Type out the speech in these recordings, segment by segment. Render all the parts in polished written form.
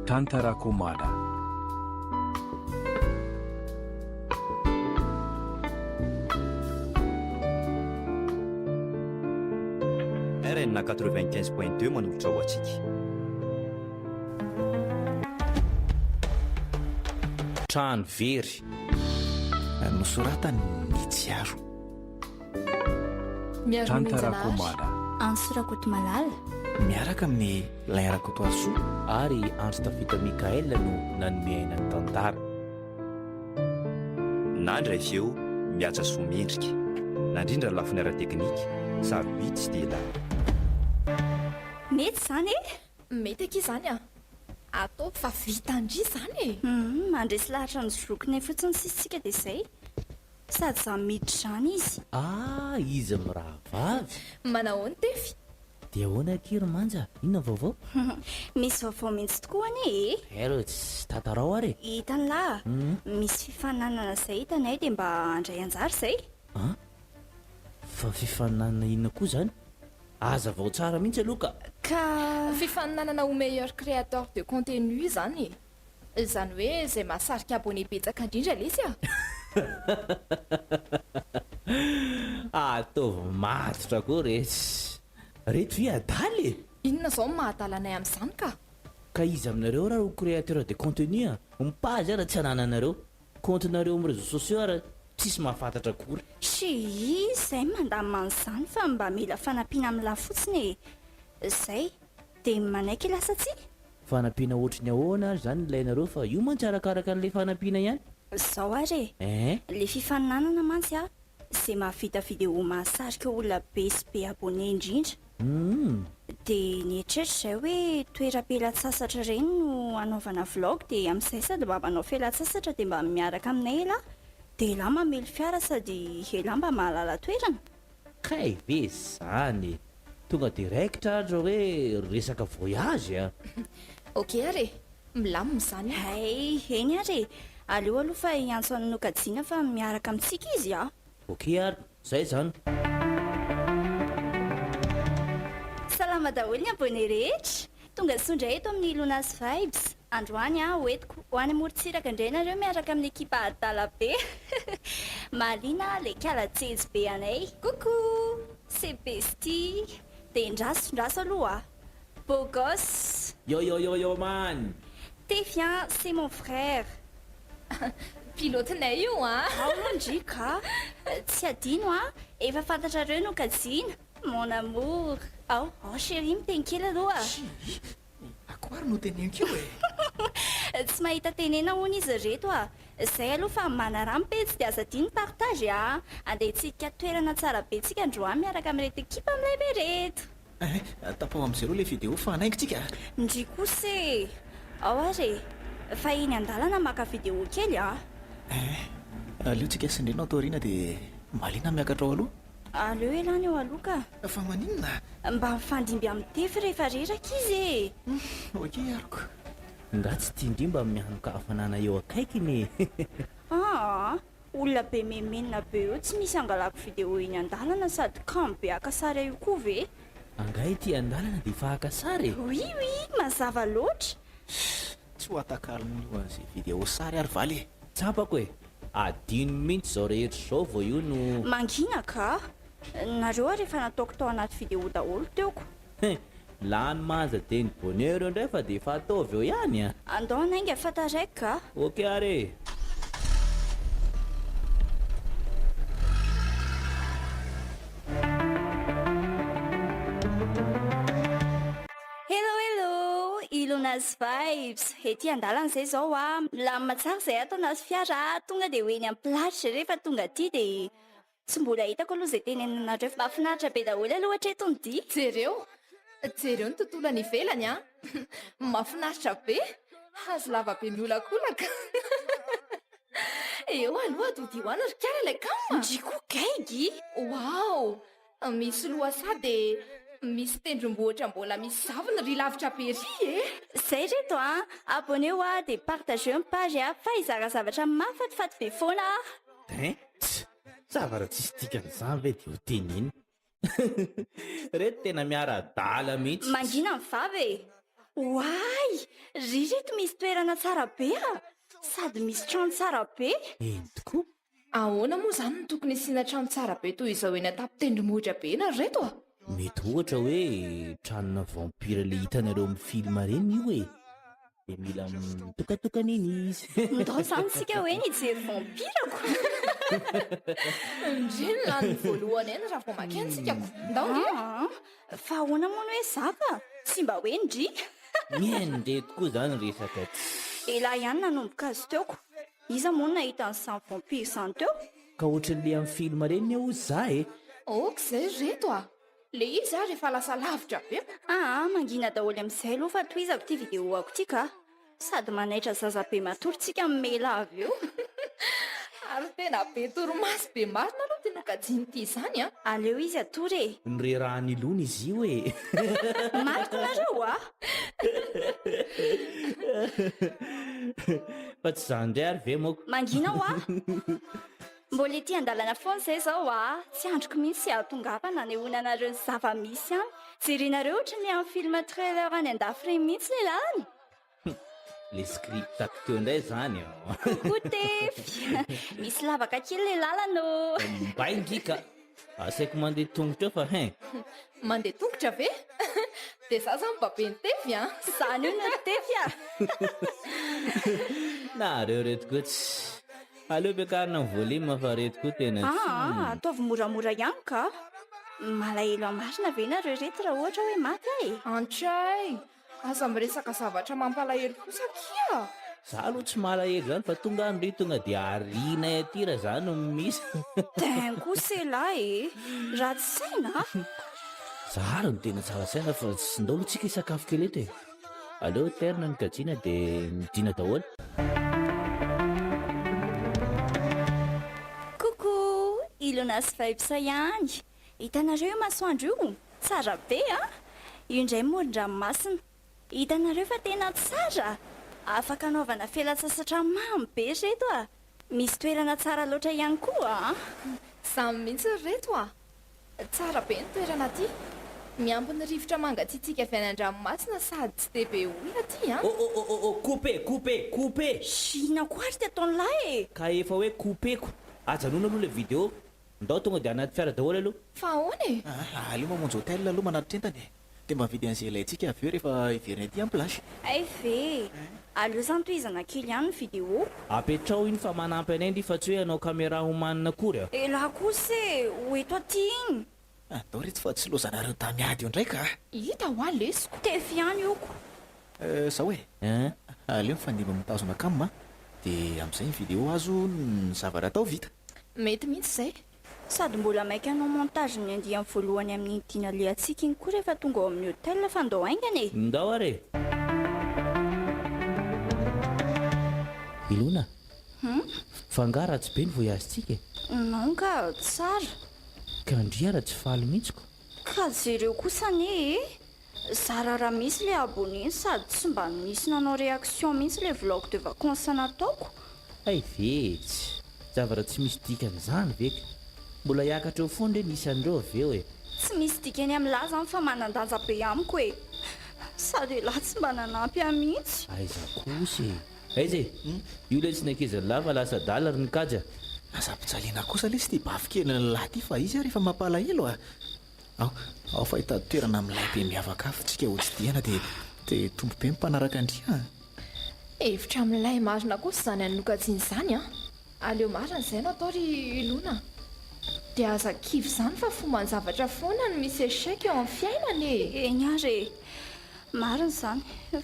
Tantara Komada. RN 95.2 manolotra ho antsika. Trano very. Nosoratany ny tsiaro. Tantara Komada. Antso Rakotomalala. Miaraka amin'i Lain Rakotoarisoa. Ary Andry Tafita Mickaël no nanome aina ny tantara. Nandray feo mihaja soa mendrika. Nandrindra ny lafiny ara-teknika, sarobidy sy dia lany. Mety izany e! Mety akia izany an! Ataovy fa vita ndry izany e! Humm, mandresy lahatra ny zokinay fotsiny sisa isika dia izay. Sady za miditra izany izy. Ah izy mirahavavy. Manahoana Tefy? Dia ahoana akia ry Manja? Inona ny vaovao? Misy vaovao mihitsy tokoa anie e! Ero tsy tantarao ary e! Hitan'lah, misy fifaninanana izay hitanay dia mba handray anjara izay. An? Fa fifaninanana inona koa izany? Hazavao tsara mihitsy aloha ka! Ka. Fifaninanana ho meilleur créateur de contenu izany e! Izany hoe izay mahasarika abonné betsaka indrindra lesy a! Ataovy matotra koa retsy. Reto ve adala e? Inona izao no maha adala anay amin'izany ka? Ka iza aminareo ary ho créateur de contenu a? Ny page ara tsy anananareo. Compte-nareo amin'ny réseaux sociaux ara tsisy mahafantatra akory. Tsia, izay mandamina an'izany fa mba mila fanampiana amin'lah fotsiny e! Zay, dia manaiky lasa tsia? Fanampiana ohatry ny ahoana ary izany ilainareo fa io mantsy arakaraka an'ilay fanampiana ihany. Zao ary e! Eeh. Le fifaninanana mantsy a, ze mahavita vidéo mahasarika olona be sy be abonné indrindra. Humm. De nieritreritra izay hoe toeram-pialan-tsasatra ireny no hanaovana vlog de amin'izay sady mba manao fialan-tsasatra de mba miaraka aminay elah, de elah mamely fiara sady elah mba mahalala toerana. Kay ve zany e! Tonga de raikitra ary zao hoe resaka voyage a! Ok ary e! Milamina izany amiko. Hay, eny ary e! Aleo aloha fa hiantso an'i Nokajiana fa miaraka amintsika izy a! Ok ary, zay zany. Salama daholo ny abonné rehetra! Tonga soa indray eto amin'ny Luna's Vibes. Androany aho hoentiko ho any amorontsiraka indray nareo miaraka amin'ny ekipa adala be. Mahaliana le kala jejy be anay. Coucou! C'est bestie! Dia ndraso ndraso aloha a! Beau gosse! Yo yo yo yo man! Tefy an, c'est mon frère! Pilote-nay io an! Ao aloha ndry ka! Tsy adino an, efa fantatrareo no kajiana! Mon amour! Ao, ao chérie miteny kely aloha! Chérie? Ako ary no teneniko io e! Tsy mahita tenena hono izy ireto a! Zay aloha fa manaraha ny pejy dia aza adino ny partage a! Andeha hitsidika toerana tsara be tsika androany miaraka amin'ireto ekipa milay be ireto! Eh, tapaho amin'ny zéro ilay vidéo fa hanaingo tsika a! Ndry kosa e! Ao ary e! Fa eny an-dalana maka vidéo kely a! Eh, aleo tsika sy ndry no ato aoriana dia mahaliana miakatra ao aloha. Aleo elah ny eo aloha ka. Fa maninona? Mba mifandimby amin'ny tefy rehefa reraka izy e! Ok aroko. Nga tsy tian-dry mba mianoka hafanana eo akaikiny e! Aa! Olona be memenina be eo tsy misy angalako vidéo eny andalana sady kamo be haka sary io koa ve? Angaha ety andalana dia efa haka sary e? Oui oui, mazava loatra! Tsy ho atakalon'io an'izay vidéo sary ary valy e! Tsapako e! Adino mintsy zao rehetra zao vao io no. Mangina ka! Nareo ary efa nataoko tao anaty vidéo daholo teo ko. Hein! Lany manja dia ny bonheur eo ndray fa dia efa ataovy eo ihany a! Andao hanainga fa taraiky ka! Ok ary e! Hello hello! Ilona's vibes! Ety andalana izay izao a! Milamina tsara izay ato anaty fiara a! Tonga dia ho eny amin'ny plage izay rehefa tonga aty dia tsy mbola hitako aloha izay tenenanareo fa mahafinaritra be daholo aloha hatreto ny dia. Jereo! Jereo ny tontolo any ivelany a! Mahafinaritra be! Hazo lava be miolakolaka! Eo aloha atodiho any ry kala ilay cam a! Ndry koa gaigy! Waouh! Misy lohasaha dia misy tendrombohitra mbola misy zavona ry lavitra be ry e! Zay reto a! Abonneo a dia partageo ny page a fa hizara zavatra mahafatifaty be foana aho. Hein? Tss! Zavatra tsisy dikany zany ve dia ho tenenina? Reto tena miara-adala mihitsy. Mangina ny vava e! Oay! Ry reto misy toerana tsara be a! Sady misy trano tsara be! Eny tokoa! Ahoana moa izany no tokony hisiana trano tsara be toy izao eny an-tampon-tendrombohitra be eny ry reto a? Mety ohatra hoe tranona vampire le hitanareo amin'ny film reny io e! Dia mila mitokatokana eny izy. Ndao izany tsika hoe ny hijery vampire ko! Ndry ny lany voalohany eny raha vao makeny tsika ko! Ndao nge! Aa! Fa ahoana moa ny hoe za ka? Tsy mba hoe ndry! Mihaino tokoa izany resaka tsy. Elah ihany nanomboka azy teo ko! Iza moa no nahita an'izany vampire izany teo? Ka ohatran'le amin'ny film reny anie hozy za e! Ok zay ry reto a! Le izy ary efa lasa lavitra be ko! Aa mangina daholo amin'izay aloha fa tohizako ity vidéo-ako ity ka! Sady manaitra zaza be matory tsika mamela avy eo. Ary tena be torimaso be marina aloha ity nokajiany ity izany an! Aleo izy hatory e! Norerahan'i Lona izy io e! Matiko nareo a! Fa tsy izany indray ary ve moko? Mangina hoa! Mbola ety an-dalana foana izay izao a! Tsy andriko mihitsy hahatongavana hanehoana anareo ny zava-misy any. Jerenareo ohatry ny amin'ny film thriller any an-dafy ireny mihitsy ilay lalana. Le script ako teo indray zany an! Coucou Tefy! Misy lavaka kely ilay lalana ô! Mbay ndry ka! Asaiko mandeha tongotra eo fa hein! Mandeha tongotra ve? Dia za zany baben'i Tefy an! Zany io no Tefy a! Nareo reto koa tsy. Aleo ampiakarina ny volume fa reto koa tena tsy. Aa, ataovy moramora ihany ka! Malahelo ahy marina ve nareo reto raha ohatra hoe maty aho e? Antray! Aza miresaka zavatra mampalahelo kosa akia! Za aloha tsy malahelo zany fa tonga any ry tonga dia arinay aty raha za no misy. Din kosa elah e! Ratsy saina a! Za ary no tena tsara saina fa tsy ndao aloha tsika hisakafo kely eto e! Aleo tairina ny kajiana dia midina daholo. Coucou! Ilona sy Vibes ihany! Hitanareo io masoandro io? Tsara be an! Io indray moron-dranomasina. Hitanareo fa tena tsara? Afaka anaovana fialan-tsasatra mamy be ry reto a! Misy toerana tsara loatra ihany koa an! Izany mihitsy ry reto a! Tsara be ny toerana aty. Miampy ny rivotra mangatsiatsiaka avy any an-dranomasina sady tsy dia be olona aty an! Oh oh oh oh oh! Coupe! Coupe! Coupe! Inona koa ary ty ataon'lah e! Ka efa hoe coupe-ko. Ajanona aloha ilay vidéo. Ndao tonga dia anaty fiara daholo aloha. Fa ahoana e? Ah, aleo mamonjy hotel aloha manatitra entana e. Dia mba mividy an'izay ilaintsika avy eo rehefa hiverina ety am plage. Hay ve! Aleo zany tohizana kely ihany ny vidéo. Apetrao iny fa manampy anay ndry fa tsy hoe hanao caméra homanina akory a. Elah kosa e! Ho eto aty iny. Andao retsy fa tsy lozanareo damy ady eo indray ka. Hita hoa lesiko. Tefy ihany io ko. Euh, zao e. Hein? Aleo mifandimby mitazona cam a. Dia amin'izay ny vidéo azo, ny zavatra atao vita. Mety mihitsy izay. Sady mbola maika hanao montage ny andiany voalohany amin'iny dina alehantsika iny koa rehefa tonga ao amin'ny hotel fa ndao haingana e! Ndao ary e! Ilona, fa angaha ratsy be ny voyage-tsika e? Non ka, tsara. Ka ndry ara tsy faly mihitsy ko. Ka jereo kosa anie e! Zara raha misy le abonné sady tsy mba nisy nanao réaction mihitsy le vlog de vacances nataoko. Hay ve tsy! Zavatra tsy misy dikany izany ve ka! Mbola hiakatra eo foana re ny isan'ireo avy eo e! Tsy misy dikany amin'lah zany fa manan-danja be amiko e! Sady elah tsy mba nanampy ahy mihitsy. Aiza kosa e! Aiza e! Io letsy ny ankizin'lah fa lasa adala ry Mikajy a! Aza ampijaliana kosa lesy ity bafy kelin'lah ity fa izy ary efa mampalahelo a! Ao, ao fa hitady toerana milay be miavaka hafa tsika ho tsidihana dia dia tompo be ny mpanaraka an-dry a! Hevitra milay marina kosa izany an'i Nokajiana izany an! Aleo marina izay no atao ry Lona a! Dia aza kivy izany fa fomban-javatra foana no misy échec eo amin'ny fiainana e! Eny ary e! Marina izany.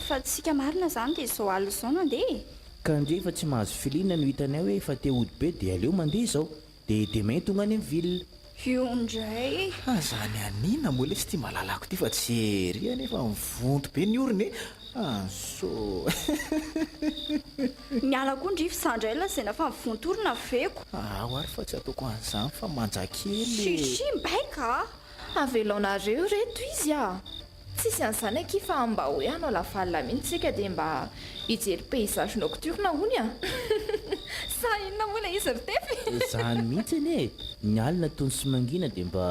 Fa tsika marina izany dia izao alina izao no handeha e! Ka ndry efa tsy mahazo filiana no hitanay hoe efa te hody be dia aleo mandeha izao. Dia demain tonga any amin'ny ville. Io indray. Aza any anina moa lesy ity malalako ity fa tsy ery anefa mivonto be ny orona e! Anso. Miala koa ndry f'izaho indray lazaina fa mivonto orona veko. Ao ary fa tsy ataoko an'izany fa manja kely e! Chichi mbaika a! Avelaonareo reto izy a! Tsisy an'izany akia fa mba hoe hanao la valina mihitsy tsika dia mba hijery paysage nocturne hono a! Sa inona moa ilay izy ry Tefy? Izany mihitsy anie e! Ny alina tony sy mangina dia mba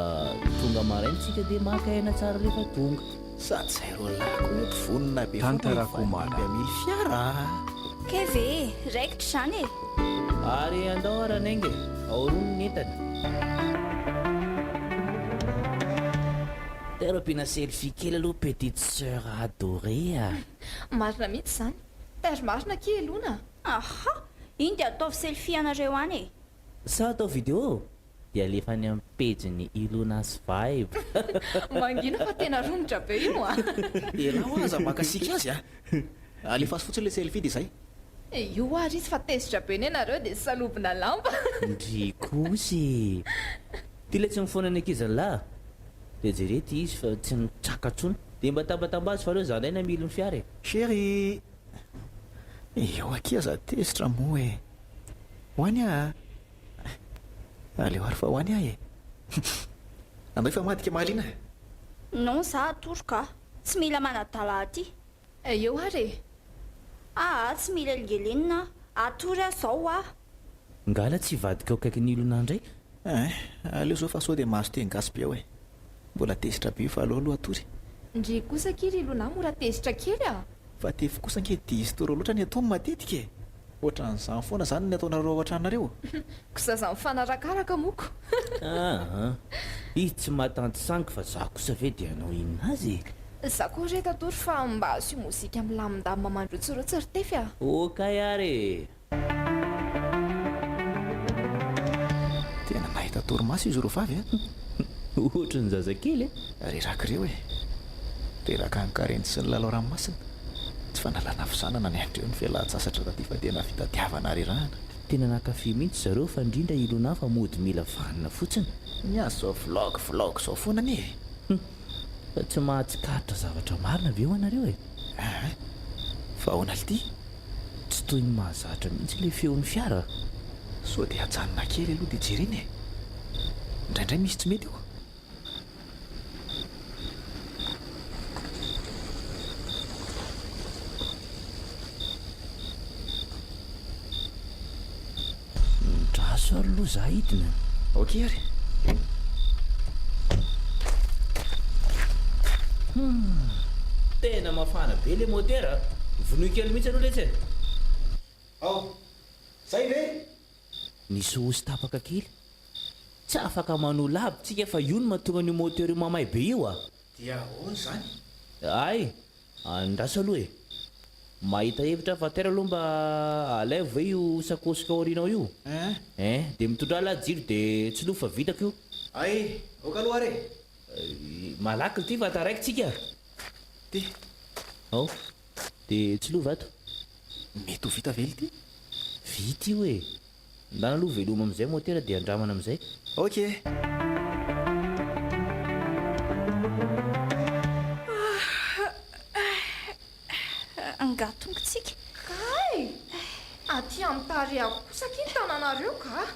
tonga maraina tsika dia maka aina tsara rehefa tonga. Sady zay roalahy koa eto vonona be foana hifandimby hamily fiara a! Kay ve e! Raikitra izany e! Ary andao ara Nainga e! Aorony ny entana. Tero ampiana selfie kely aloha petite soeur adorée a! Marina mihitsy izany. Tairo marina akia i Lona a! Aha! Iny dia ataovy selfie anareo any e! Sa atao video? Dia alefa any amin'ny pejin'ny Ilonas Vibe. Mangina fa tena romotra be io a! Elah hoa aza makasika azy a! Alefaso fotsiny le selfie dia zay. Io ary izy fa tezitra be nenareo dia salobina lamba. Ndry kosa e! Ty le tsy mifoana ny ankizy lah! Dia jereo ty izy fa tsy mitraka tsony. Dia mba tambatambazo fa aleo za ndray namily ny fiara e! Chérie! Eo akia aza tezitra moa e! Ho any aho a! Aleo ary fa ho any aho e! Andao hifamadika mahaliana e! Non za atoro ka! Tsy mila manadala aty! Eo ary e! Aa tsy mila elingelenina aho! Atory aho zao hoa! Ngala tsy hivadika eo akaikin'i Ilona ndray? Ein! Aleo zao fa sao dia mahazo teny gasy be ao e! Mbola tezitra be io fa aleo aloha hatory. Ndry kosa akia ry Lona mora tezitra kely a! Fa tefy kosa ange diso trop loatra ny ataony matetika e! Ohatran'izany foana izany ny ataonareo ao an-tranonareo? Ko zaza mifanarakaraka moa ko! Aa! Izy tsy mahatanty sangy fa za kosa ve dia hanao inona azy e! Za koa re tatory fa mba asio mozika milamindamina mandrotsirotsy ry Tefy a! Okay ary e! Tena nahita torimaso izy roa vavy a! Ohatry ny zazakely e! Reraka ireo e! Reraka ny karenjy sy ny lalao ranomasina. Tsy fanalana havizanana ny an-dreo ny fialan-tsasatra taty fa tena fitadiavana harerahana. Tena nankafy mihitsy zareo fa indrindra i Luna fa mody mila vanona fotsiny. Ny azy zao vlog vlog zao foana anie e! Hum! Fa tsy mahatsikaritra zavatra marina ve ho'a nareo e? Aa! Fa ahoana lty? Tsy toy ny mahazatra mihitsy ilay feon'ny fiara a! Sao dia ajanona kely aloha dia jerena e! Indraindray misy tsy mety eo. Ndraso ary aloha za hidina. Ok ary. Humm! Tena mafana be le motera a! Vonoy kely mihitsy aloha letsy e! Ao! Zay ve? Nisy hosy tapaka kely. Tsy afaka manola aby tsika fa io no mahatonga an'io moteur io mamay be io a! Dia ahoana izany? Hay! Andraso aloha e! Mahita hevitra aho fa tera aloha mba alaivo ve io sakosiko aoriana ao io? Hein? Hein, dia mitondrà lahy jiro dia tsilovy fa vitako io. Hay, ok aloha ary e! Malaky ity fa taraiky tsika. Ty. Ao, dia tsilovy ato. Mety ho vita ve ity? Vita io e! Ndana aloha veloma amin'izay motera dia andramana amin'izay. Ok. Angaha tongotsika? Kay! Aty amin'ny tarehako kosa akia ny tananareo ka!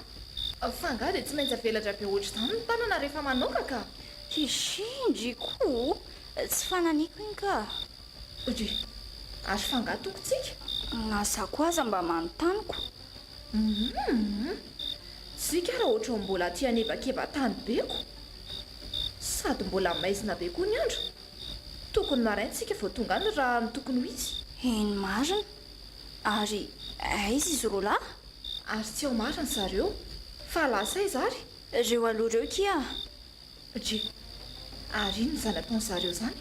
Fa angaha dia tsy maintsy avelatra be ohatr'izany ny tanana rehefa manoaka ka? Hishii ndry koa! Tsy fananiko iny ka! Ry! Ary fa angaha tongotsika? Na za koa aza mba manontany ko! Humm! Tsika raha ohatran'ny mbola aty anebakeba-tany be ko! Sady mbola maizina be koa ny andro! Tokony maraina tsika vao tonga any raha ny tokony ho izy. Eny marina! Ary aiza izy roalahy? Ary tsy ao marina zareo fa lasa aiza ary? Reo aloha reo kia! Dry. Ary inona izany ataon'zareo izany?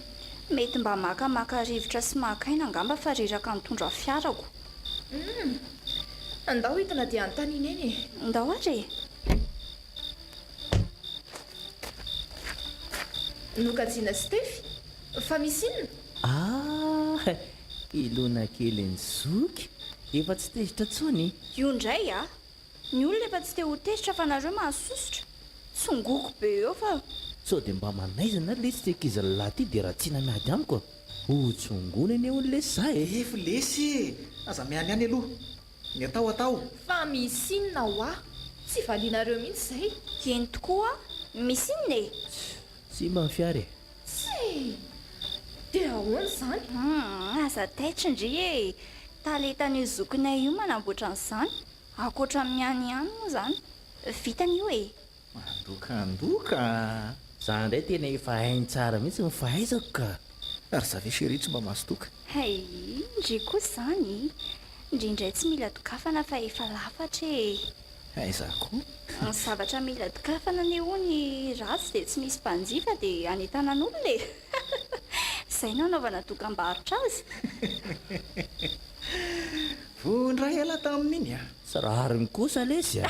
Mety mba makamaka rivotra sy maka aina angamba fa reraka nitondra fiarako. Humm. Ndao hidina dia anontaniana eny e. Ndao ary e. Nokajiana sy Tefy? Fa misy inona? Ah! I Lona kelin'i zoky efa tsy tezitra intsony. Io indray a! Ny olona efa tsy te ho tezitra fa nareo mahasosotra. Tsongoko be eo fa. Sao dia mba manaizana ary lesy ty ankizy lahy ty dia ratsiana miady amiko a! Ho tsongoina anie hono lesy za e! Efy lesy e! Aza mianiany aloha! Ny atao atao! Fa misy inona hoa? Tsy valianareo mihitsy izay. Eny tokoa, misy inona e? Simba ny fiara e! Tsia! Dia ahoana izany? Humm, aza taitra ndry e! Talentan'io zokinay io manamboatra an'izany, ankoatra ny mianiany moa izany. Vitany io e! Mandokandoka a! Za ndray tena efa hainy tsara mihitsy ny fahaizako ka! Ary za ve chérie tsy mba mahazo toaka? Hay, ndry kosa izany. Ndry indray tsy mila dokafana fa efa lafatra e. Aiza koa? Ny zavatra mila dokafana anie hono ratsy dia tsy misy mpanjifa dia anentanan'olona e. Izay no anaovana dokambarotra azy. Voa indray ialahy tamin'iny a! Tsy rariny kosa lesy a!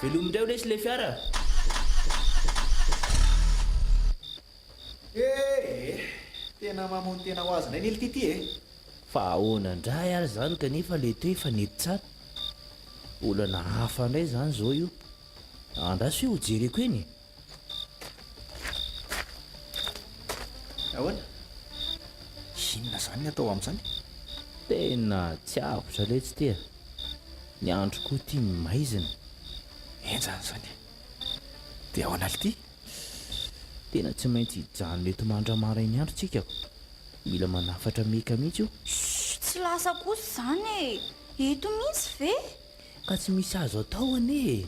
Velomy indray lesy ilay fiara. Eh! Tena mamono tena ho azy indray ny lty ty e! Fa ahoana indray ary izany kanefa ilay teo efa nety tsara? Olana hafa indray izany izao io. Andraso hoe hojereko eny e! Ahoana? Inona izany ny atao amin'izany? Tena tsy avotra letsy ty a! Ny andro koa ty maizina. Henjana izany e! Dia ahoana lty? Tena tsy maintsy hijanona eto mandra-marain'ny andro tsika ko! Mila manafatra meka mihitsy io. Shh, tsy lasa kosa izany e! Eto mihitsy ve? Ka tsy misy azo atao anie e!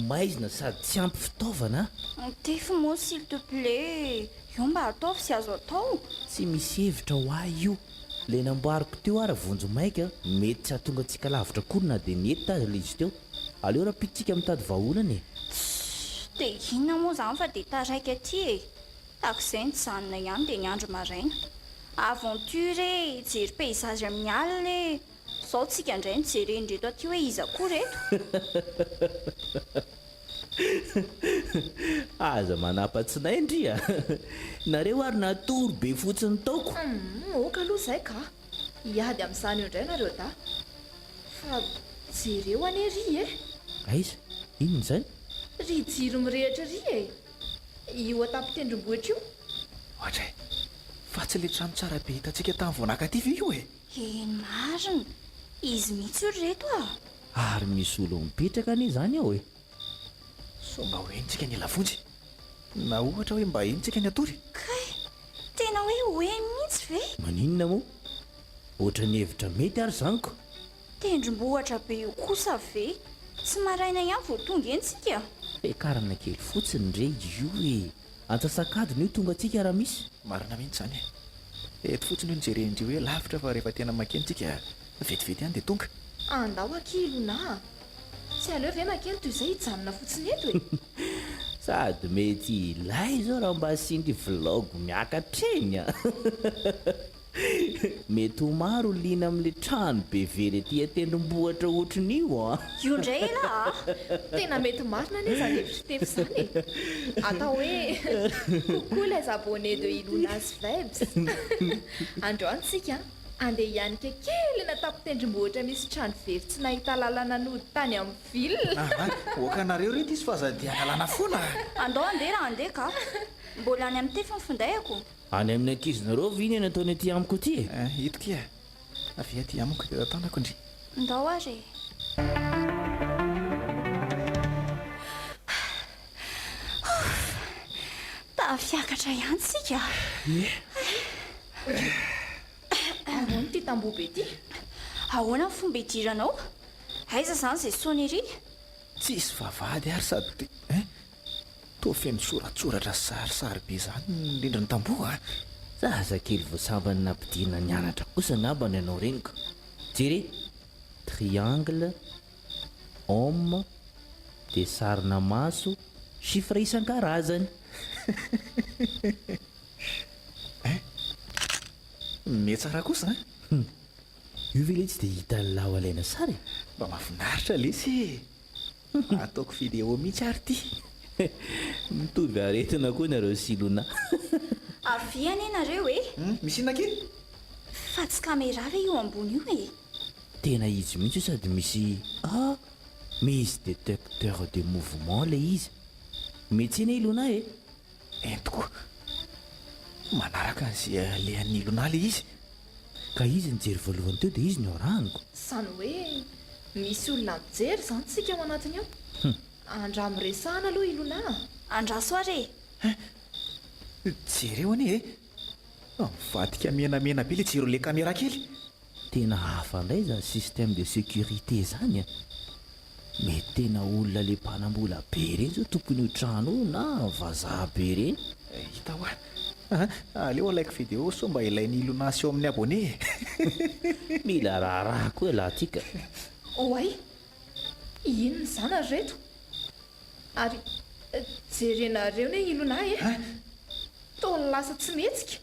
Maizina sady tsy ampy fitaovana a! Tefy moa s'il te plait, io mba ataovy sy azo atao. Tsy misy hevitra ho ahy io. Ilay namboariko teo ary vonjy maika, mety tsy hahatonga antsika lavitra akory na dia nety aza ilay izy teo. Aleo rahampitso tsika mitady vahaolana e! Tssy, dia inona moa izany fa dia taraiky aty e! Tahaka izay nijanona ihany dia niandry maraina. Aventure e! Hijery paysage amin'ny alina e! Zao tsika indray no jeren'ireto aty hoe iza koa reto? Aza manapa-tsinay ndry a! Nareo ary natory be fotsiny taoko. Humm ok aloha izay ka! Hiady amin'izany eo indray nareo dahy. Fa jereo anie ry e! Aiza? Inona izany? Ry jiro mirehitra ry e! Io an-tampon-tendrombohitra io. Ohatra e! Fa tsy ilay trano tsara be hitantsika tamin'ny vao naka aty ve io e? Eny marina! Izy mihitsy io ry reto a! Ary misy olona mipetraka anie izany ao e! Sao mba ho henontsika ny ela vonjy? Na ohatra hoe mba henontsika ny hatory? Kay! Tena hoe ho eny mihitsy ve? Maninona moa? Ohatran'ny hevitra mety ary izany ko! Tendrombohitra be io kosa ve? Tsy maraina ihany vao tonga eny tsika? Fiakarana kely fotsiny re io e! Antsasak'adiny io tonga antsika raha misy. Marina mihitsy izany e! Eto fotsiny io no jeren'dry hoe lavitra fa rehefa tena makeny tsika vetivety ihany dia tonga. Andao akia i Luna a! Tsy aleo ve makeny toy izay hijanona fotsiny eto e! Sady mety hilay izao raha mba asian-dry vlog miakatra eny a! Mety ho maro liana amin'ilay trano be very aty an-tendrombohitra ohatrin'io an! Io indray elah a! Tena mety marina anie izany hevitr'i Tefy izany e! Atao hoe coucou les abonnés de Ilona's Vibes! Androany tsika andeha hianika kely eny an-tampon-tendrombohitra misy trano very tsy nahita lalana nody tany amin'ny ville! Aa! Oakanareo reto izy fa aza dia analana foana a! Andao andeha raha andeha ka! Mbola any amin'ny Tefy ny findaiko. Any amin'ny ankizinareo ve iny nataony aty amiko aty e? Eh, ito kia. Avia aty amiko dia tantanako ndry. Ndao ary e. Ouf! Tafiakatra ihany tsika. Ie. Ahoana ity tamboho be ity? Ahoana ny fomba hidiranao? Aiza izany izay sonnerie? Tsisy vavahady ary sady eh. Toa feno soratsoratra sy sarisary be izany ny rindrin'ny tamboho a! Zazakely vao sambany nampidirina nianatra kosa angamba ny anao reny ka! Jere! Triangle, homme, dia sarina maso, chiffre isan-karazany! Hein! Mihatsara kosa an! Io ve letsy dia hitan'lah ho alaina sary e? Mba mahafinaritra lesy e! Ataoko vidéo mihitsy ary ty. Mitovy aretina koa nareo sy Luna. Avia anie nareo e! Misy inona akia? Fa tsy caméra ve io ambony io e? Tena izy mihitsy io sady misy ah! Misy detecteur de mouvement le izy. Miantsena i Luna e! Eny tokoa. Manaraka an'izay alehan'i Luna le izy. Ka izy nijery voalohany teo dia izy no arahiko. Izany hoe misy olona mijery izany tsika ao anatiny ao. Andramo resahana aloha i Luna a! Andraso ary e! Hein! Jereo anie e! Mivadika menamena be le jiron'le caméra kely. Tena hafa indray izany système de sécurité izany a! Mety tena olona le mpanambola be ireny zao tompon'io trano io na vazaha be ireny. Hita hoa. Aleo alaiko video sao mba ilain'i Ilona sy ao amin'ny abonné e. Mila raharaha koa ialahy ty ka. Oay! Inona izany ry reto? Ary jerenareo ne Ilona e! Toa lasa tsy mihetsika.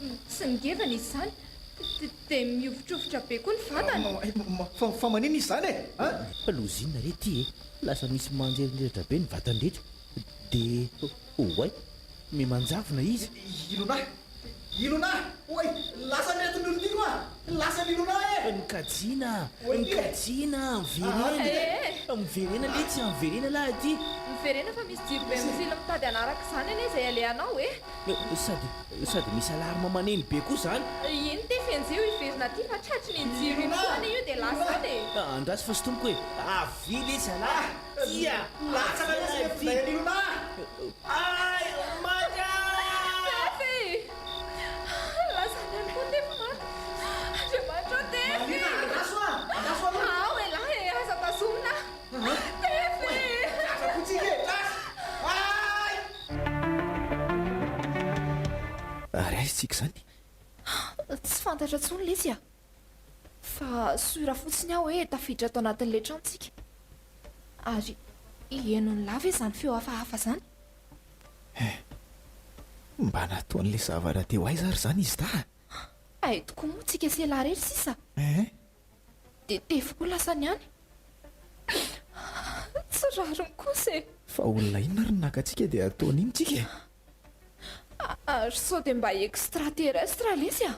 Mitsingevana izy izany dia mihovitrovitra be koa ny vatany. Fa maninona izy izany e? An? Fa loza inona re ity e? Lasa misy manjerinjeritra be ny vatany rehetra dia oay! Miha-manjavona izy. Ilona! Ilona! Oay! Lasa ny atin'ny olon-tiako a! Lasa ny Ilona e! Nikajiana! Nikajiana! Miverena! Miverena letsy a! Miverena lahy aty! Miverena fa misy jiro be mitsilo mitady hanaraka izany anie izay alehanao e! Sady, sady misy alarme maneno be koa izany! Iny ty fenjeo hiverina aty fa tratry ny jiro iny koa anie io dia lasa any e! Andraso fa sintomiko e! Avia letsy zalahy! Tia! Latsaka letsy ilay finday an'i Ilona a! Ay! Maty ah! Tefy! Lasa any ihany koa Tefy marina! Andriamanitra ô Tefy! Marina, andraso ah! Andraso aloha! Ao elah e! Aza tazomina aho! Tefy! Tratra koa tsika e! Tratra! Ay! Ary aiza tsika izany? Tsy fantatra intsony letsy a! Fa sûr fotsiny aho hoe tafiditra ato anatin'ilay trano tsika. Ary henon'lah ve izany feo hafahafa izany? Eh! Mba nataon'ilay zavatra teo aiza ary izany izy dahy? Hay tokoa moa tsika sy elah irery sisa. Eh! Dia tefy koa lasany any. Tsy rariny kosa e! Fa olona inona ary no naka antsika dia ataony ino tsika e? Ary sao dia mba extra terrestre lesy a!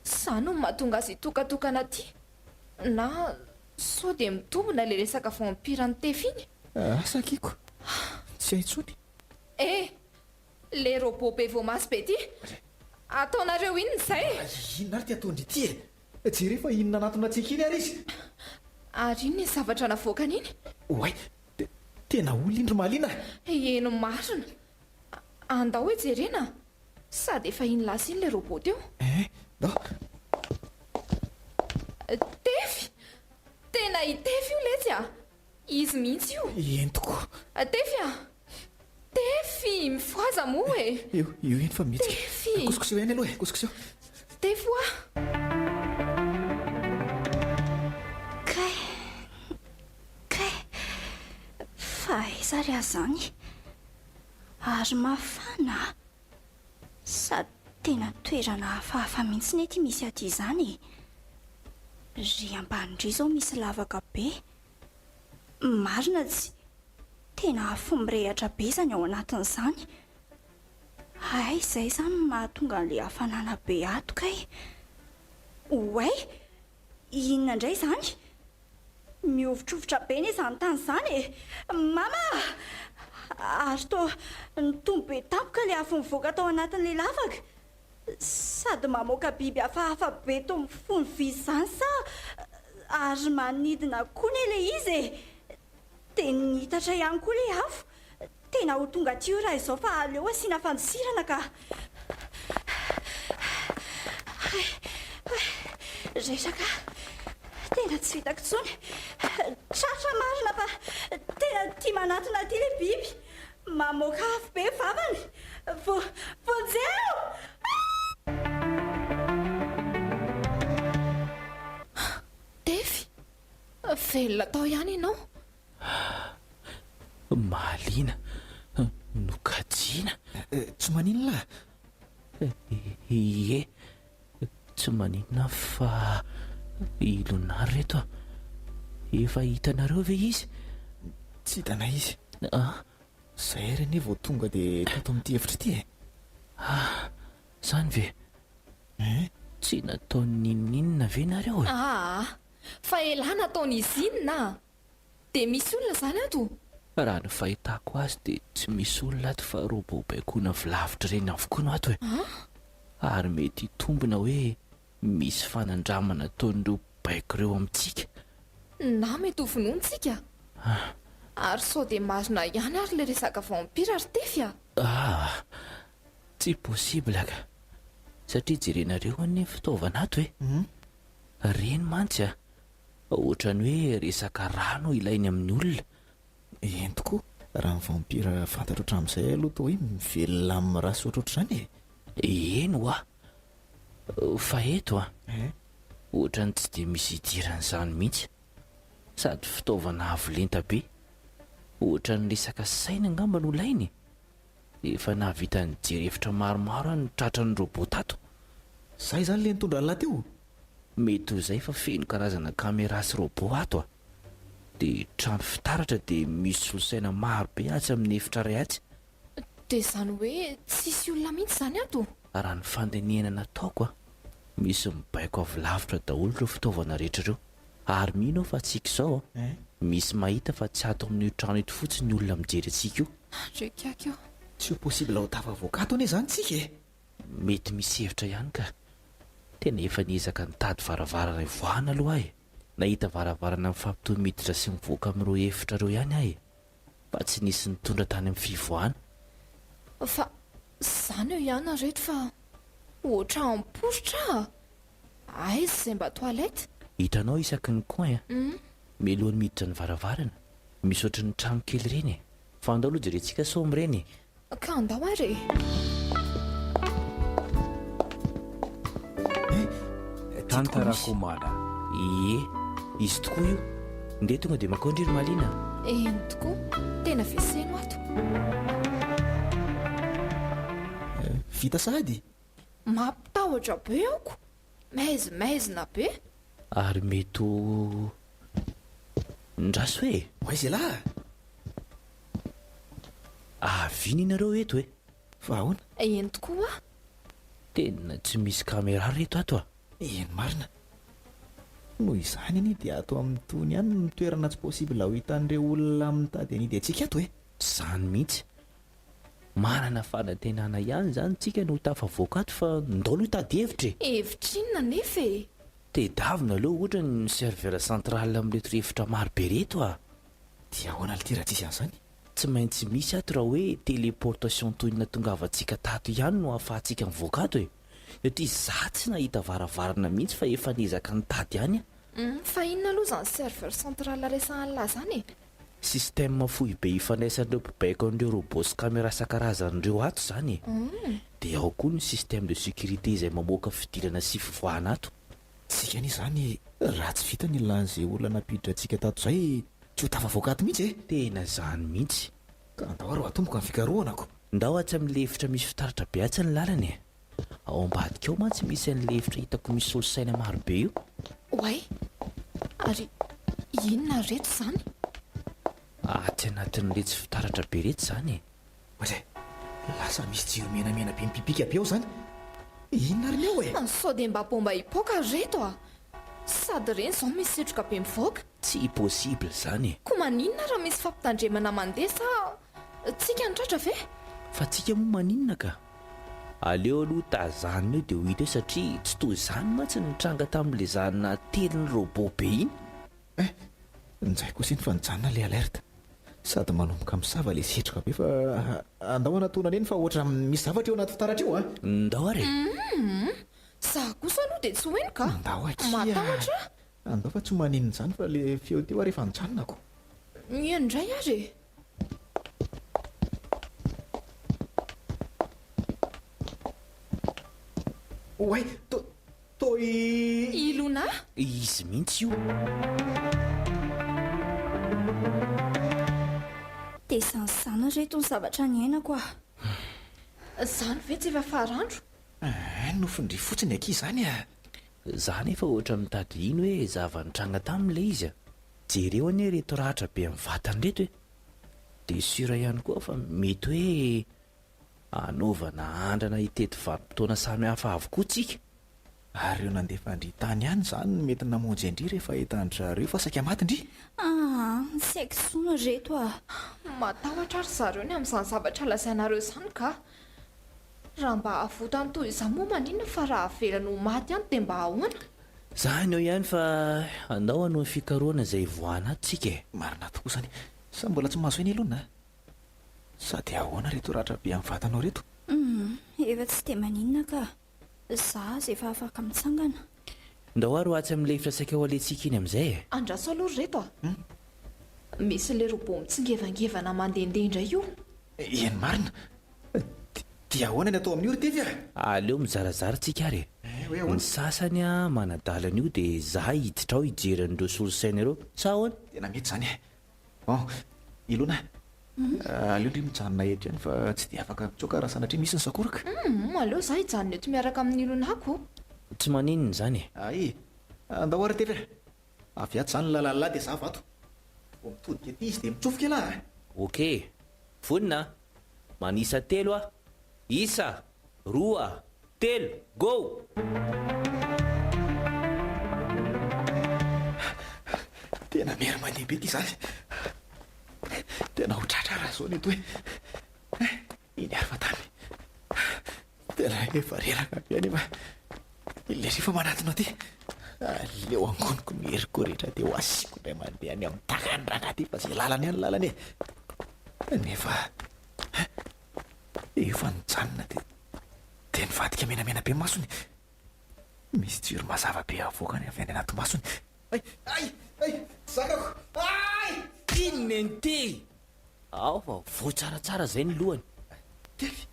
Izany no mahatonga azy hitokatokana aty. Na sao dia mitombina ilay resaka vampire an'i Tefy iny? Asa akiko. Tsy hay intsony. Eh! Le robot be voamaso be ity! Ataonareo inona izay e? Inona ary ity ataon-dry ity e? Jereo fa iny nanatona antsika iny ary izy! Ary inona iny zavatra navoakany iny? Oay! Tena olona iny ry Mahaliana a! Eny marina! Andao hoe jerena a! Sady efa iny lasa iny ilay robot teo. Eh, ndao. Tefy! Tena i Tefy io letsy a! Izy mihitsy io. Eny tokoa. Tefy a! Tefy! Mifohaza moa e! Io, io iny fa mihetsika. Tefy! Kosokoseho ihany aloha e, kosokoseho. Tefy hoa! Kay! Kay! Fa aiza ary aho izany? Ary mafana a! Sady tena toerana hafahafa mihitsy ne ity misy aty izany e! Ry ambany ndry izao misy lavaka be. Marina tsy tena afo mirehatra be izany ao anatin'izany. Hay izay izany no mahatonga an'ilay hafanana be ato kay. Oay! Inona indray izany? Mihovitrovitra be anie izany tany izany e! Mama a! Ary toa nitombo be tampoka ilay afo nivoaka tao anatin'ilay lavaka. Sady mamoaka biby hafahafa be toa mifono vy izany sa ary manidina koa anie ilay izy e! Dia niitatra ihany koa ilay afo. Tena ho tonga aty io raha izao fa aleo asiana fandosirana ka. Hay, hay, reraka aho. Tena tsy vitako intsony. Tratra marina fa tena tia manatona aty ilay biby. Mamoaka afo be vavany. Vo, vonjeo! Tefy, velona tao ihany ianao. Mahaliana, nokajiana. Tsy maninona lahy? Ie, tsy maninona fa i Lonary reto a! Efa hitanareo ve izy? Tsy hitanay izy. An? Izay ary anie vao tonga dia tato amin'ity efitra ity e! Ah, izany ve? Hein? Tsy nataony n'inon'inona ve nareo e? Aa! Fa elah nataon'izy inona a! Dia misy olona izany ato? Raha ny fahitako azy dia tsy misy olona ato fa robot baikoina avy lavitra ireny avokoa no ato e! Ary mety hitombina hoe misy fanandramana ataon'ireo baiko ireo amintsika. Na mety ho vonointsika? Ary sao dia marina ihany ary ilay resaka vampire ry Tefy a! Ah! Tsy possible ka! Satria jerenareo anie ny fitaovana ato e! Ireny mantsy a! Ohatran'ny hoe resaka rà no ilainy amin'ny olona. Eny tokoa, raha ny vampira fantatro hatramin'izay aloha toa hoe mivelona amin'ny rà sy ohatrohatr'izany e! Eny hoa! Fa eto an! Ohatran'ny tsy dia misy idiran'izany mihitsy. Sady fitaovana avo lenta be. Ohatran'ny resaka saina angamba no ilainy e! Efa nahavita nijery efitra maromaro aho no tratran'ny robot tato. Zay izany le nitondra an'lah teo? Mety ho izay fa feno karazana camera sy robot ato a! Dia trano fitaratra dia misy solosaina maro be atsy amin'ny efitra iray atsy. Dia izany hoe tsisy olona mihitsy izany ato? Raha ny fandinihana nataoko a! Misy mibaiko avy lavitra daholo ireo fitaovana rehetra ireo. Ary mino aho fa tsika izao a! Misy mahita fa tsy ato amin'io trano ito fotsiny ny olona mijery antsika io. Andriakiaky ô! Tsy ho possible ho tafavoaka ato anie izany tsika e! Mety misy hevitra ihany ka. Tena efa niezaka nitady varavarana hivoahana aloha aho e! Nahita varavarana mifampitohy miditra sy mivoaka amin'ireo efitra ireo ihany aho e! Fa tsy nisy nitondra tany amin'ny fivoahana. Fa zany eo ihany ry reto fa ohatran amporitra a! Aiza izay mba toilette? Hitanao isaky ny coin a! Mialohan'ny miditra ny varavarana, misy ohatran'ny trano kely ireny e! Fa andao aloha jerentsika sao amin'ireny e! Ka andao ary e! Tantara Komada. Ie, izy tokoa io. Ndeha tonga dia mankao ndry ry Malina a! Eny tokoa, tena feseno ato. Vita sahady? Mampitahotra be aoko! Maizimaizina be! Ary mety ho. Ndraso e! Ho aiza ialahy a? Avy iny ianareo eto e! Fa ahoana? Eny tokoa a! Tena tsy misy caméra reto ato a! Eny marina. Noho izany anie dia ato amin'itony ihany no toerana tsy possible ho hitan'ireo olona mitady hanidy antsika ato e! Izany mihitsy. Manana fanantenana ihany izany tsika no ho tafavoaka ato fa ndao aloha hitady hevitra e! Hevitra inona anefa e? Tedavina aloha ohatra ny serveur central amin'ireto efitra maro be ireto a! Dia ahoana lty raha tsisy an'izany? Tsy maintsy misy ato raha hoe téléportation toy ny natongavantsika tato ihany no ahafahantsika mivoaka ato e! Satria za tsy nahita varavarana mihitsy fa efa niezaka nitady ihany aho. Humm fa inona aloha izany serveur central resahan'lah izany e? Système foibe ifandraisan'ireo mpibaiko an'ireo robots sy camera isan-karazany ireo ato izany e! Dia ao koa ny système de sécurité izay mamoaka fidirana sy fivoahana ato. Tsika anie izany raha tsy vita ny ilan'izay olona nampiditra antsika tato izay tsy ho tafavoaka ato mihitsy e! Tena izany mihitsy. Ka andao ary ho atomboka ny fikarohana ko! Ndao atsy amin'ilay efitra misy fitaratra be atsy ny lalana e! Ao ambadika ao mantsy misy an'ilay efitra hitako misy solosaina maro be io. Oay! Ary inona ry reto izany? Atsy anatin'iretsy fitaratra be iretsy izany e! Oay! Lasa misy jiro menamena be mipipika be ao izany! Inona ary ny ao e? Sao dia mba bomba hipoaka ry reto a! Sady ireny izao misy setroka be mivoaka. Tsy possible izany e! Koa maninona raha misy fampitandremana mandeha sa tsika no tratra ve? Fa tsika moa maninona ka? Aleo aloha tazanina eo dia ho hita eo satria tsy toy izany mantsy ny nitranga tamin'ilay za natelin'ny robot be iny. Eh! Njay kosa iny fa nijanona ilay alerte. Sady manomboka misava ilay setroka be fa andao hanatona an'iny fa ohatra misy zavatra eo anaty fitaratra io an! Ndao ary e! Humm! Za kosa aloha dia tsy ho eny ka! Andao akia! Matahotra aho! Andao fa tsy maninona izany fa ilay feo teo ary efa nijanona ko! Eny indray ary e! Oay! To, to i. I Luna? Izy mihitsy io. Dia izany izany ry reto ny zavatra niainako ah. Izany ve tsy efa farandro? Eeh, nofin-dry fotsiny akia izany ah. Za nefa ohatra mitady hino hoe zava-nitranga taminy ilay izy a! Jereo anie ireto ratra be amin'ny vatany ireto e! Dia sûr ihany koa fa mety hoe hanaovana andrana hitety vanim-potoana samy hafa avokoa tsika. Ary ireo nandefa an-dry tany ihany izany no mety namonjy an-dry rehefa hitan-dry zareo fa saika maty ndry? Aa, tsy haiko intsony ry reto a! Matahotra ry zareo ny amin'izany zavatra lazainareo izany ka! Raha mba avotany toy izany moa maninona fa raha avelany ho maty ihany dia mba ahoana? Zany eo ihany fa andao hanohy fikarohana izay hivoahana ato tsika e! Marina tokoa izany. Sa mbola tsy mahazo aina i Lona a? Sa dia ahoana ireto ratra be amin'ny vatanao ireto? Humm, efa tsy dia maninona ka. Za aza efa afaka mitsangana. Ndao ary ho atsy amin'ilay efitra saika ho alehantsika iny amin'izay e! Andraso aloha ry reto a! Misy ilay robot mitsingevangevana mandehandeha indray io. Eny marina. Dia ahoana ny atao amin'io ry Tefy a? Aleo mizarazara tsika ary e! Hoe ahoana? Ny sasany manadala an'io dia za hiditra ao hijery an'ireo solosaina ireo, sa ahoana? Tena mety izany e! Bon, i Lona, aleo ndry mijanona eto ihany fa tsy dia afaka mitsoaka raha sanatria misy ny sakoroka. Humm, aleo za hijanona eto miaraka amin'i Lonako. Tsy maninona izany e! Ay, andao ary Tefy a! Avy ato izany lalala dia za vato. Vao mitodika aty izy dia mitsofoka elah a! Ok, vonona a! Manisa telo aho. Isa, roa, telo, go! Tena mery mandeha be ity zany. Tena ho tratra raha zao ny eto e. Iny ary fa tany. Tena efa reraka be anefa ilay rehefa manatona aty. Aleo angoniko ny heriko rehetra dia ho asiako indray mandeha any amin'ny takan'ny rangahy ity fa izay lalana ihany lalana e. Nefa efa nijanona dia dia nivadika menamena be masony. Misy jiro mazava be avoakany avy any anaty masony. Ay! Ay! Ay! Tsy zakako! Ay! Inona ity? Ao fa voa tsaratsara zay ny lohany. Tefy,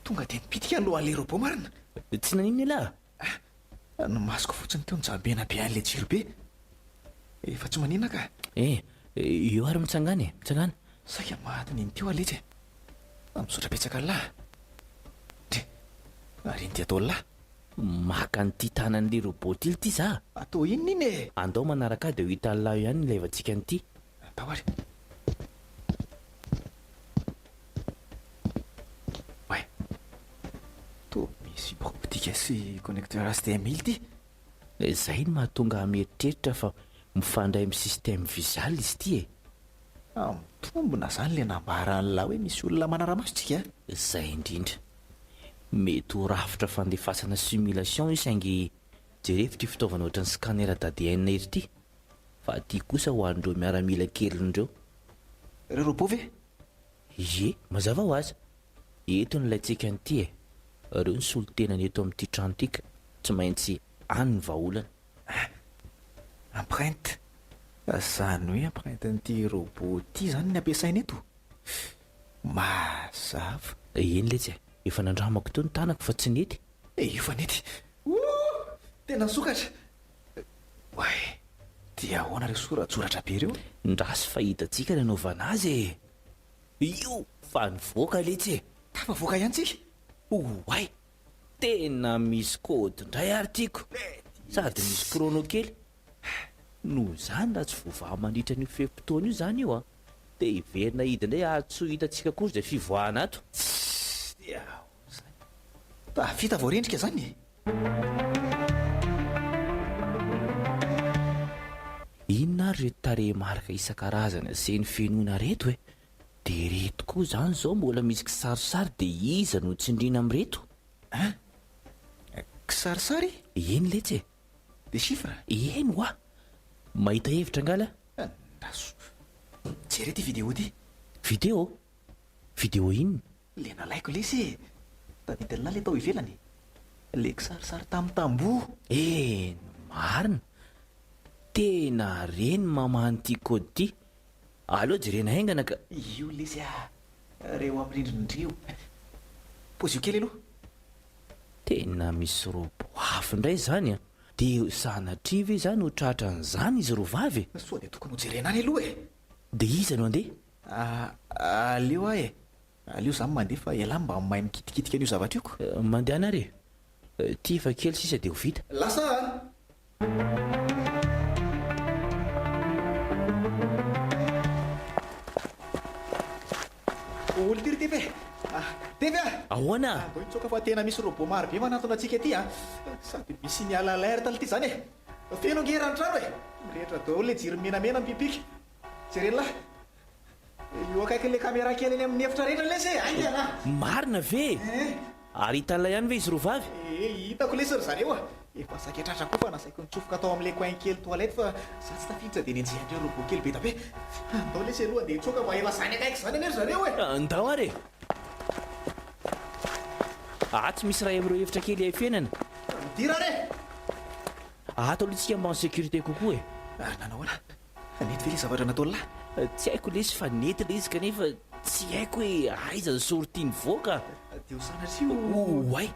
tonga dia nipitika ny lohan'ilay robot marina. Tsy naninona elah? Ah, ny masoko fotsiny teo nijabena be an'ilay jiro be. Efa tsy maninona ka. Eh, eo ary mitsangàna e, mitsangàna. Saika maty neny teo aho letsy e. Misaotra betsaka an'lah. Ndry, ary iny ty ataon'lah? Maka an'ity tanan'ilay robot ity za. Atao inona iny e? Andao manaraka ahy dia ho hitan'lah eo ihany ny ilaivantsika an'ity. Atao ary. Oay. Toa misy fibre optique sy connecteur HDMI ity. Izay no mahatonga ahy mieritreritra fa mifandray amin'ny système visual izy ity e. Ah, mitombina izany ilay nambaran'lah hoe misy olona manara-maso tsika a. Izay indrindra. Mety ho rafitra fandefasana simulation io saingy jerevo ity fitaovana ohatran'ny scanner d'ADN ery ity. Fa aty kosa ho an'ireo miaramila keliny ireo. Ireo robot ve? Ie, mazava ho azy. Eto ny ilaintsika an'ity e. Ireo ny solontenany eto amin'ity trano ity ka tsy maintsy any ny vahaolana. Ah! Empreinte. Izany hoe empreinte-n'ity robot ity izany ny ampiasaina eto? Mazava. Eny letsy e. Efa nandramako teo ny tanako fa tsy nety. Efa nety. Ouh! Tena nisokatra. Oay! Dia ahoana ireo soratsoratra be ireo? Ndraso fa hitantsika ny anaovana azy e! Io fa nivoaka letsy e! Tafavoaka ihany tsika! Oay! Tena misy code indray ary tiako! Sady misy chrono kely! Noho izany raha tsy voavaha mandritra an'io fe-potoana io izany io an! Dia hiverina hidy indray ary tsy ho hitantsika akory izay fivoahana ato! Tssy! Dia ahoana izany? Tafita vao rendrika izany e! Inona ary ireto tarehimarika isan-karazany asehon'ny fenoina ireto e? Dia ireto koa izany izao mbola misy kisarisary dia iza no tsindriana amin'ireto? Hein? Kisarisary? Eny letsy e! Des chiffres? Eny hoa! Mahita hevitra angaha lah? Andraso. Jereo ity vidéo ity. Vidéo? Vidéo inona? Le nalaiko lesy e! Tadidin'lah le tao ivelany? Le kisarisary tamin'ny tamboho! Eny marina! Tena re ny maman'ity code ity! Aleo jerena haingana ka! Io lesy a! Reo amin'ny rindrina ireo! Pozio kely aloha! Tena misy robot hafa indray izany an! Dia sanatria ve izany ho tratran'izany izy roavavy e? Sao dia tokony hojerena any aloha e! Dia iza no handeha? Aleo aho e! Aleo za mandeha fa ialahy mba mahay mikitikitika an'io zavatra io ko! Mandehana ary e! Ity efa kely sisa dia ho vita. Lasa an! Olo ty ry Tefy e! Tefy a! Ahoana? Andao hitsoaka fa tena misy robot maro be manantona antsika aty a! Sady misy signal alerte lty zany e! Feno ange eran'ny trano e! Mirehitra daholo ilay jiro menamena mipipika. Jeren'lah! Eo akaikin'ilay caméra kely eny amin'ny efitra rehetra lesy e! Haingana! Marina ve e? Ary hitan'ilay ihany ve izy roavavy? Ee, hitako lesy ry zareo a! Efa saika tratra koa fa nasaiko nitsofoka tao amin'ilay coin kely toilette fa za tsy tafiditra dia nenjehan'ireo robot kely be da be. Andao lesy aloha andeha hitsoaka fa efa zany akaiky izany anie ry zareo e! Andao ary e! Atsy misy iray amin'ireo efitra kely haifenana. Midira ary e! Ato aloha tsika mba en sécurité kokoa e. Ary nanao ahoana? Nety ve ilay zavatra nataon'lah? Tsy haiko lesy fa nety ilay izy kanefa tsy haiko hoe aiza ny sortie nivoaka. Dia ho sanatria ho. Oay!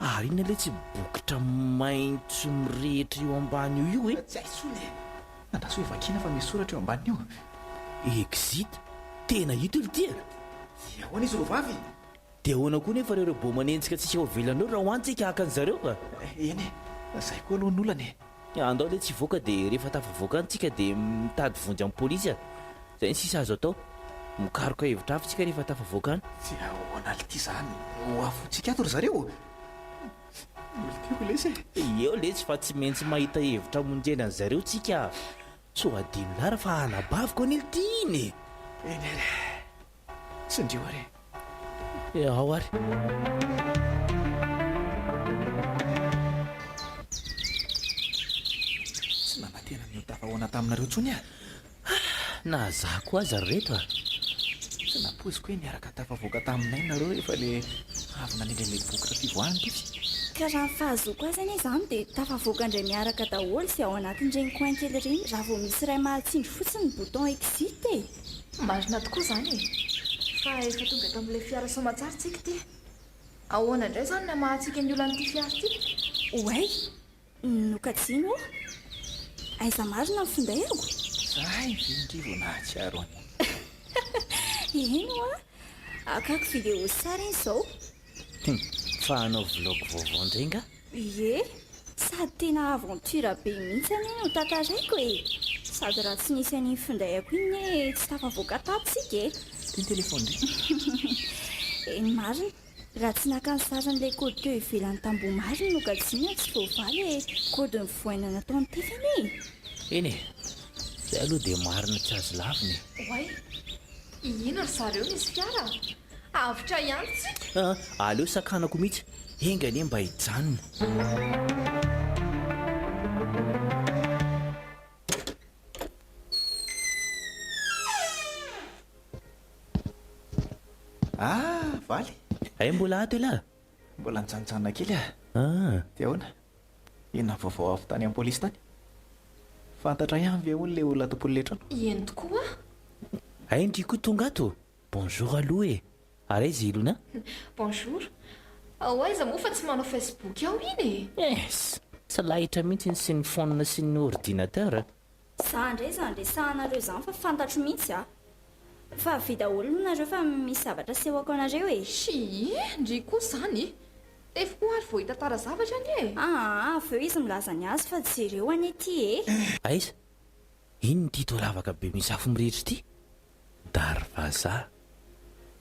Ary inona letsy bokotra maitso mirehitra io ambany io io e? Tsy hay intsony e! Andraso hoe vakiana fa misy soratra eo ambaniny io. Exit! Tena ito ry tia! Dia ahoana izy roavavy? Dia ahoana koa nefa ireo robot manenjika antsika ao ivelany ireo raha ho any tsika haka an'zareo ka? Eny e! Zay koa aloha ny olana e! Andao letsy hivoaka dia rehefa tafavoaka any tsika dia mitady vonjy amin'ny polisy a! Zay ny sisa azo atao. Mikaroka hevitra hafa tsika rehefa tafavoaka any. Dia ahoana lty zany ho afotsika ato ry zareo? Olon-tiako lesy e! Eo letsy fa tsy maintsy mahita hevitra hamonjena an'zareo tsika a! Sao adino lara fa anabaviko anie lty iny e! Eny ary e! Tsindrio ary e! Ao ary. Tsy nanantena ny ho tafahoana taminareo intsony aho. Na za koa aza ry reto a! Tsy nampoiziko hoe niaraka tafavoaka taminay nareo rehefa le avy nanendry an'ilay bokotra fivoahana tetsy. Ka raha ny fahazoako azy anie izany dia tafavoaka indray miaraka daholo izay ao anatin'ireny coin kely ireny raha vao misy iray mahatsindry fotsiny ny bouton exit e! Marina tokoa izany e! Fa efa tonga eto amin'ilay fiara soamatsara tsika ity. Ahoana indray izany ny hamahantsika ny olan'ity fiara ity? Oay! Nokajiana ô! Aiza marina ny findaiko? Zay ve ndry vao nahatsiaro an'iny? Eny hoa! Akako vidéo sary iny izao. Hum, fa hanao vlog vaovao indray nga? Ie, sady tena aventure be mihitsy anie no tantaraiko e! Sady raha tsy nisy an'iny findaiko iny anie tsy tafavoaka tato tsika e! Ty ny téléphone-dry. Eny marina, raha tsy naka ny sarin'ilay code teo ivelan'ny tamboho marina no kajiana tsy voavaly e! Code nivoaina nataon'i Tefy anie e! Eny e, zay aloha dia marina tsy azo lavina e! Oay, inona ry zareo nisy fiara? Avotra ihany tsika! Ah, aleo sakanako mihitsy, enga anie mba hijanona. Ah, Valy! Hay mbola ato elah? Mbola nijanonjanona kely aho. Ah. Dia ahoana? Inona ny vaovao avy tany amin'ny polisy tany? Fantatra ihany ve hono ilay olona tompon'ilay trano? Eny tokoa. Hay ndry koa tonga ato? Bonjour aloha e! Ary aiza i Luna? Bonjour. Ao aiza moa fa tsy manao Facebook ao iny e! Yes! Tsy lahitra mihitsy ny sy ny phone sy ny ordinateur. Za ndray zany resahanareo zany fa fantatro mihitsy a! Fa avia daholo moa nareo fa misy zavatra asehoko anareo e! Shii! Ndry koa zany! Tefy koa ary vao hitantara zavatra anie e! Aa avy eo izy milaza ny azy fa jereo anie ty e! Aiza? Inona ity toa lavaka be misy afo mirehitra ity? Darvaza,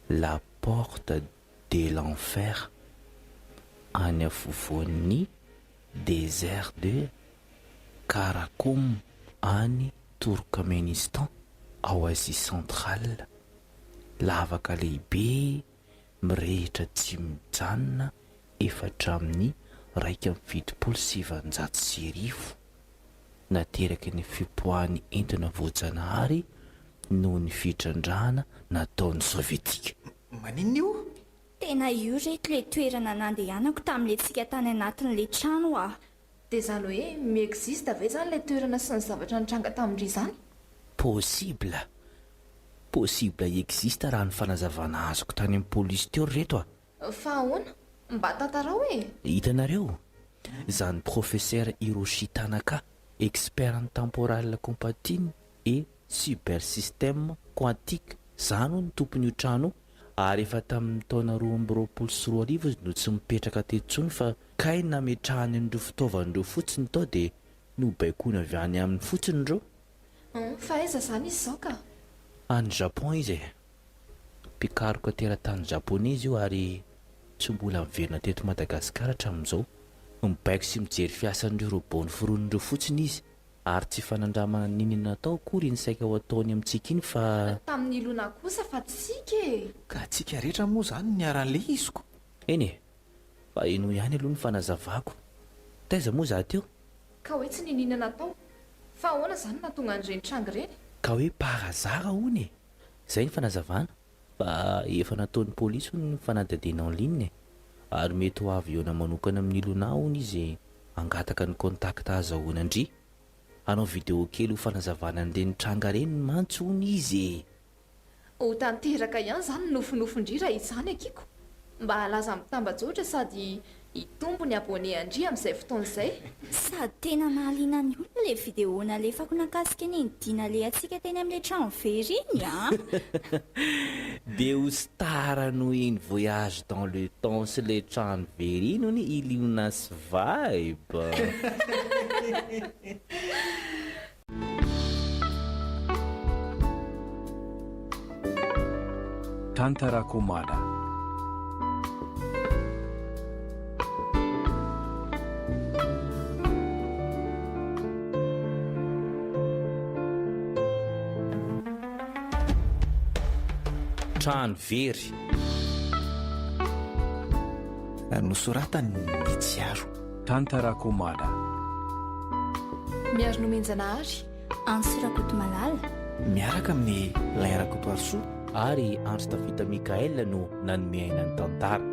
la porte de l'enfer, any afovoan'ny désert de Karakoum any Turkménistan ao Asie centrale, lavaka lehibe mirehitra tsy mijanona efa hatramin'ny 1971. nateraky ny fipoahan'ny entona voajanahary noho ny fitrandrahana nataon'ny Sovietika. Maninona io? Tena io reto le toerana nandehanako tamin'le tsika tany anatin'le trano ah. Dia izany hoe mi-existe ve izany ilay toerana sy ny zavatra nitranga tamin-dry izany? Possible. Possible hi-existe raha ny fanazavana azoko tany amin'ny polisy teo ry reto a! Fa ahoana? Mba tantarao e! Hitanareo? Izany Professeur Hiroshi Tanaka, expert en temporal compatine et cybersystème quantique zany hono tompon'io trano io, ary efa tamin'ny taona 2022 izy no tsy mipetraka teto intsony fa kay nametrahany an'ireo fitaovana ireo fotsiny tao dia nobaikoina avy any aminy fotsiny ireo. Hum, fa aiza izany izy izao ka? Any Japon izy e! Mpikaroka teratany Japoney izy io ary tsy mbola niverina teto Madagasikara hatramin'izao. Mibaiko sy mijery fiasan'ireo robot noforoniny ireo fotsiny izy ary tsy fanandramana n'inona natao akory iny saika ho ataony amintsika iny fa. Tamin'ny Luna kosa fa tsika e! Ka tsika rehetra moa izany niharan'ilay izy ko! Eny e! Fa henoy ihany aloha ny fanazavako. Taiza moa izaho teo? Ka hoe tsy niniana natao. Fa ahoana izany no nahatonga an'ireny tranga ireny? Ka hoe par hasard hono e! Izay ny fanazavana fa efa nataon'ny polisy hono ny fanadihadiana en ligne e! Ary mety ho avy hihaona manokana amin'i Luna hono izy. hangataka ny contact ahazahoana an-dry. Hanao vidéo kely ho fanazavana an'ireny tranga ireny mantsy hono izy e! Ho tanteraka ihany izany ny nofinofin-dry raha izany akiko. Mba halaza amin'ny tambajotra sady hitombo ny abonné an-dry amin'izay fotoana izay. Sady tena nahaliana ny olona ilay vidéo nalefako nakasika an'iny dia nalehantsika teny amin'ilay trano very iny an! Dia ho star noho iny voyage dans le temps sy ilay trano very iny hono i Lionas Vibe. Tantara Komada. Trano very. Nosoratany ny tsiaro. Tantara Komada. Miaro Nomenjanahary. Antso Rakotomalala. Miaraka amin'i Lay Rakotoarisoa. Ary Andry Tavita Mickaël no nanome aina ny tantara.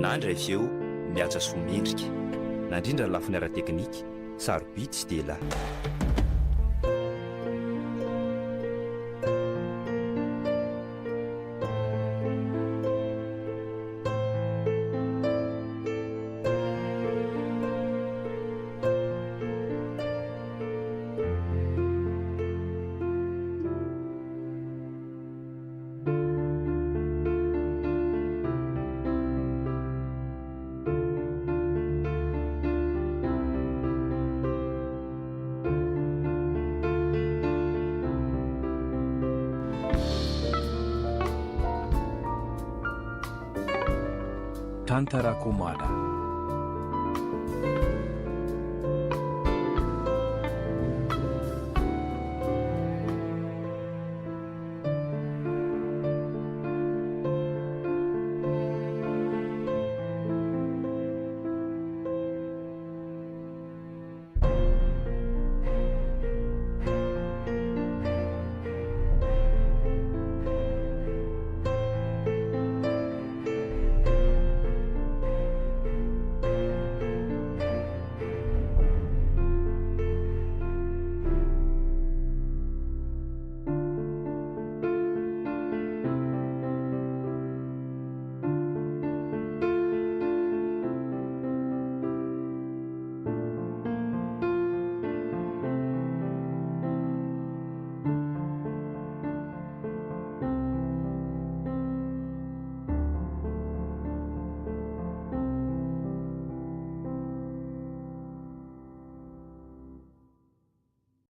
Nandry avy eo Mihaja soa mendrika. Nandrindra ny lafiny ara-teknika, sarobidy sy dia lahy. Tantara Komada.